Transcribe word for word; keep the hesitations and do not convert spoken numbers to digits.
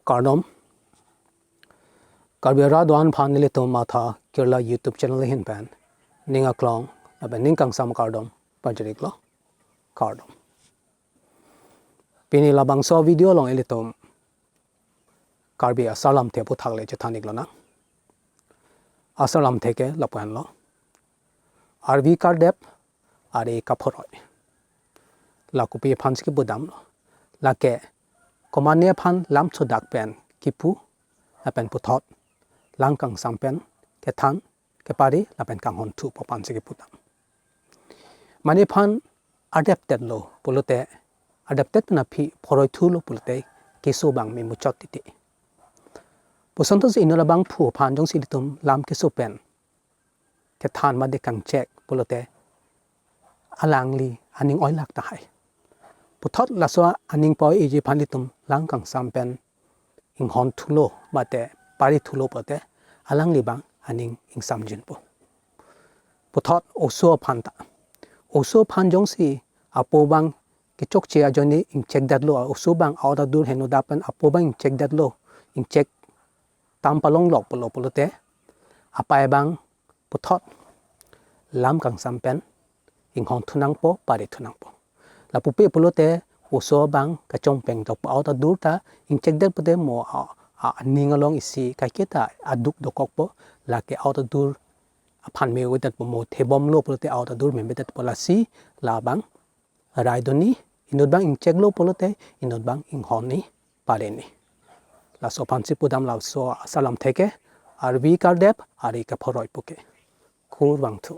Kardom. Karbi arat do-an aphan nelitum Matha Kerala YouTube channel ahin pen ning aklong lapen ning kangsam kardom pajir-iklo. Kardom. Pini labangso video along ilitum Karbi asarlamthe aphuthak le chethan-iklonang. Asarlamthe ke lapu-anlo: Arvi kardep, ari kaphoroi. La kopi aphansi kipudamlo? Lake komatne aphan lam chodak pen kipu lapen puthot lang kangsam pen kethan, kepari lapen kanghon thu pu aphansi kipudam. Mane aphan adeptetlo pulote, adeptet pen aphi phoroithulo pulote keso abang memuchot titi. Pusonthotsi inut abangphu aphan jongsi ilitum lam keso pen kethan mate kangchek pulote alangli aning oilak tahai. Puthot laso aning pa-oi-eji aphan ilitum lang kangsam pen inghonthulo mate parithulo pulote alangli abang aning ingsamjinpo. Puthot oso aphan ta. Oso aphan jongsi apo abang kechokche ajoine ingchekdetlo, oso abang a-ot adur henoda pen apo abang ingchekdetlo, ingchek tam palonglok pulo pulote, apei abang puthot lam kangsam pen inghonthu nangpo, parithu nangpo. Lapupe pulote oso abang kachongpeng dokpo, a-ot adur ta ingchekdet pute mo a, a, aning along isi kaiketa aduk dokokpo, lake a-ot adur aphan me-edetpo, mo thebomlo pulote a-ot adur memedetpo, lasi labang rai donni, inut abang ingcheklo pulote inut abang inghonni, parini. Laso aphansi pudam laso asarlamthe ke, Arvi kardep, ari kaphoroi pu ke. Kurvangthu.